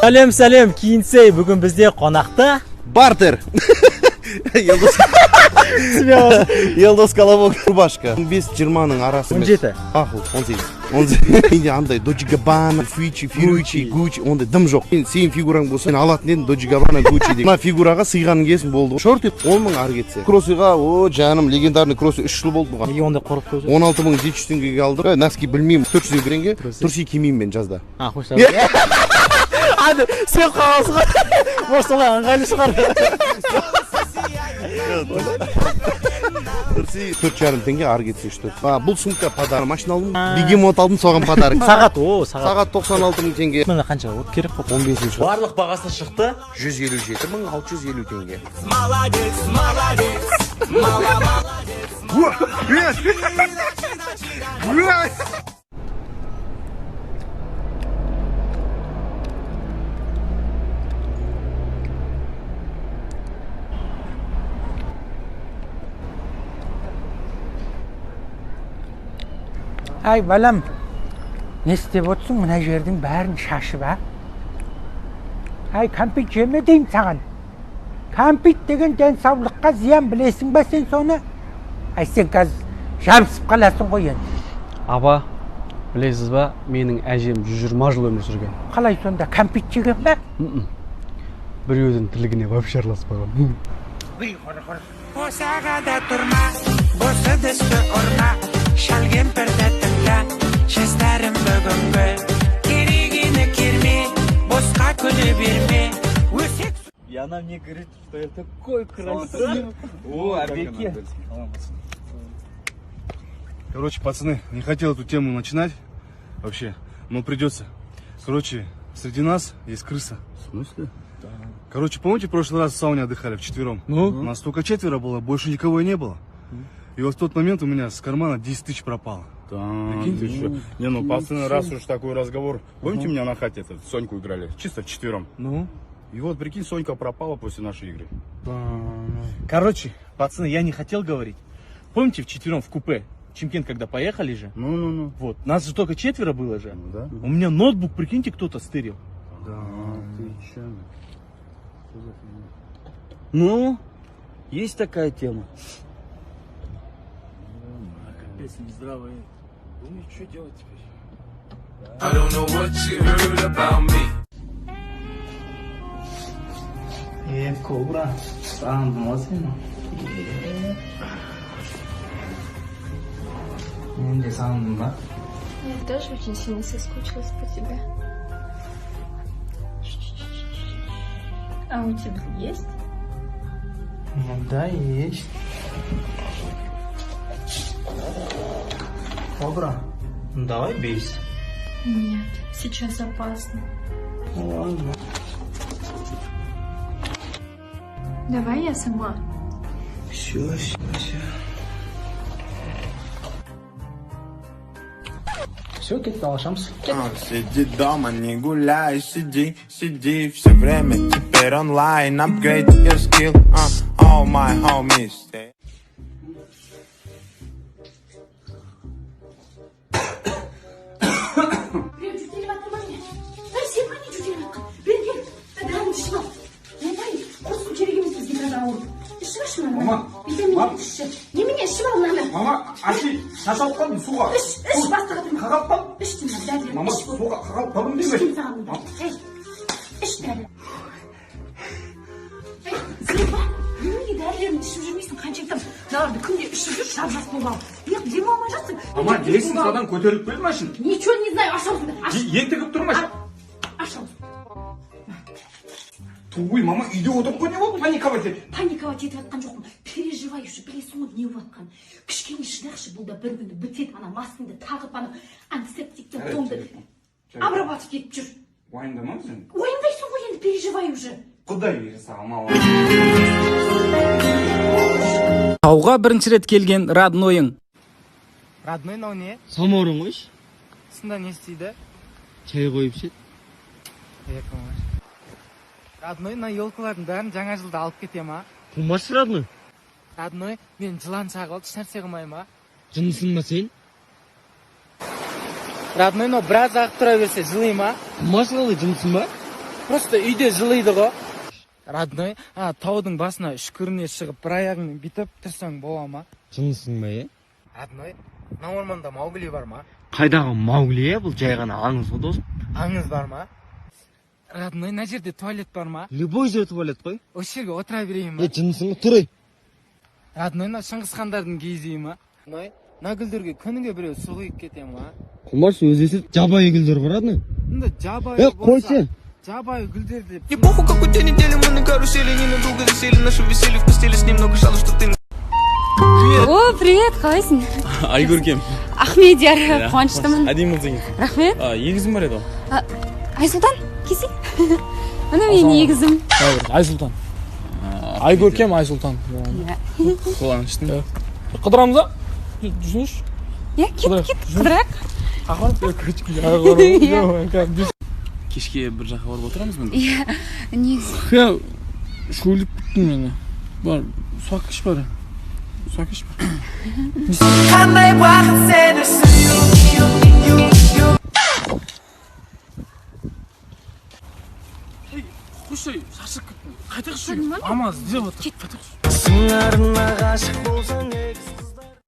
Сәлем, сәлем, Киінсей. Бүгін бізде қонақта Бартер. Елдос. Елдос Колобок. Рубашка. 15-20-ның арасы. 17. Мақұл, 18. 18. Менде андай Дольче Габбана, Фьючи, Фьючи, Гуччи, ондай дым жоқ. Мен сенің фигураң болса, мен алатын едім Дольче Габбана, Гуччи деген. Мына фигураға сыйғаның келсін, болды. Шорты 10 мың ары кетсе. Кроссыға, о, жаным, легендарный кроссы 3 жыл болды бұған. Неге ондай қорқып қойып? 16 700 теңгеге алдым. Носки білмеймін, 400 теңге. Трусы кимеймін мен жазда. А, қойшы. Ады, сен қаласың ғой. Может, солай ыңғайлы шығар. Трусы 4,5 теңге, ары кетсе үш төрт. А, бұл сумка подарок. Машина алдым, бегемот алдым, соған подарок. Сағат, о, сағат. Сағат 96 мың теңге. Міне қанша? Вот керек қой. 15-ші. Барлық бағасы шықты. 157 650 теңге. Молодец, молодец, молодец. Ай, балам, не істеп отырсың мына жердің бәрін шашып, а? Ай, кәмпит жеме деймін саған. Кәмпит деген денсаулыққа зиян, білесің ба сен соны? Ай, сен қазір жабысып қаласың ғой енді. Аба, білесіз ба, менің әжем 120 жыл өмір сүрген. Қалай сонда, кәмпит жеген ба? Біреудің тірлігіне вообще араласпаған. Босағада тұрма, бос ыдысты ұрма, шал кемпірді тыңда, жастарым бүгінгі. Керегені керме, босқа күле берме, өсек. И она мне говорит, что я такой красивый. О, Абеке. Короче, пацаны, не хотел эту тему начинать вообще, но придется. Короче, среди нас есть крыса. В смысле? Короче, помните, в прошлый раз в сауне отдыхали вчетвером? Ну? Нас только четверо было, больше никого и не было. И вот в тот момент у меня с кармана 10 тысяч пропало. Да, Прикинь? ты чё? Не, ну, пацаны, раз уж такой разговор. Помните, у меня на хате этот, Соньку играли? Чисто вчетвером. Ну? И вот, прикинь, Сонька пропала после нашей игры. Короче, пацаны, я не хотел говорить. Помните, вчетвером в купе Чимкент, когда поехали же? Ну-ну-ну. Вот, нас же только четверо было же. Ну да. У меня ноутбук, прикиньте, кто-то стырил. Да, ты чё? Ну, есть такая тема. Капец, нездравый. Ну и что делать теперь? I don't know what you heard about me. Е, Кобра, сағындым ғой сені. Мен де сағындым ба? Я тоже очень сильно соскучилась по тебе. А у тебя есть? Ну да, есть. Кобра, ну давай бейся. Нет, сейчас опасно. Ну ладно. Давай я сама. Все, все, все. Все, кеттік, алашамыз. Сиди дома, не гуляй, сиди, сиди. Все время теперь онлайн. Upgrade your skill, all my homies they. Біреу жөтеліп жатыр ма, не? Ай, сен ма, не жөтеліп жатқан? Бері кел, дәріні ішіп ал. Ойбай, құрсын, керек емес бізге қазір ауырып. Ішіп алшы мынаны. Мама, Витамин ішші. Немене, ішіп ал мынаны. Мама, аши, шашалып қалдым суға. Іш, іш, басты қатырма. Қағалып қалдым. Іш деймін, дәрілерді Мама, іш. суға қағалып қалдым Іш деймін. деймін саған мында. Ей, іш дәрі. Ей, сен ба? Неменеге дәрілеріңді ішіп жүрмейсің? Қанша айтамын? Мыналарды күнде ішіп жүр, жап жас болып ал. Не, демалмай жатсың. Мама, лестницадан көтеріліп келді машина. Ничего не знаю, аш аузыңды, аш. Ентігіп тұр машина. Аш аузыңды. Туй, мама, үйде отырып қой, не болды паниковать етіп? Паниковать етіп жатқан жоқпын, переживаю уже, білесің ғой не болып жатқанын. Кішкене шыдақшы, бұл да бір күні бітеді. Ана маскаңды тағып, ана антисептикті, қолыңды обрабатывать етіп жүр. Уайымдамаңыз енді. Уайымдайсың ғой енді, переживаю уже. Құдай берсе, мама. Тауға бірінші рет келген роднойың. Родной, мынау не? Самаурын қойшы. Сонда не істейді? Чай қойып ішеді. Родной, мына елкалардың бәрін жаңа жылда алып кете ма? Қумашы, родной. Родной, мен жылан шағып алды, ешнәрсе қылмай ма? Жындысың ба сен? Родной, но біраз ағып тұра берсе жылый ма? Машиналы жұмысың ба? Просто үйде жылыйды ғой. Родной, а таудың басына үшкіріне шығып, бір аяғыңмен бүйтіп тұрсаң бола ма? Жынысың ба, е? Родной, мына орманда Маугли бар ма? Қайдағы Маугли, е? Бұл жай ғана аңыз ғой, досым. Аңыз бар ма? Родной, мына жерде туалет бар ма? Любой жерде туалет қой. Осы жерге отыра берейін ба? Е, жынысың ба? Тұр, ей. Родной, мына Шыңғыс хандардың киіз үйі ма? Родной, мына гүлдерге күніге біреу су құйып кете ма? Қумаш, өзі есеп жабайы гүлдер ғой, родной. Мында жабайы Е, қойшы. Жабайы гүлдер деп. Не похуй, какой день недели, мы на карусели ненадолго засели. Наше веселье в постели с ним много жалоб, что ты. О, привет, қалайсың? Айгөркем. Ахмедияр, қуаныштымын. Әдемі қыз екенсің. Рахмет. Егізім бар еді ғой. Айсұлтан, келсей. Міне менің егізім. Айсұлтан. Айгөркем, Айсұлтан. Иә. Қуаныштымын. Қыдырамыз ба? Жүрсеңші. Иә, кет, кет, қыдырайық. Иә. Кешке бір жаққа барып отырамыз мүмкін. Иә, негізі. Иә, шөлдеп кеттім мен. Бар, су әкелші бар. Су әкелші бар. Қандай бақыт сені сүю. Қойшы, шаршап кеттім. Қайтайықшы. Мама іздеп отыр. Қайтайықшы. Сыңарына ғашық болсаң.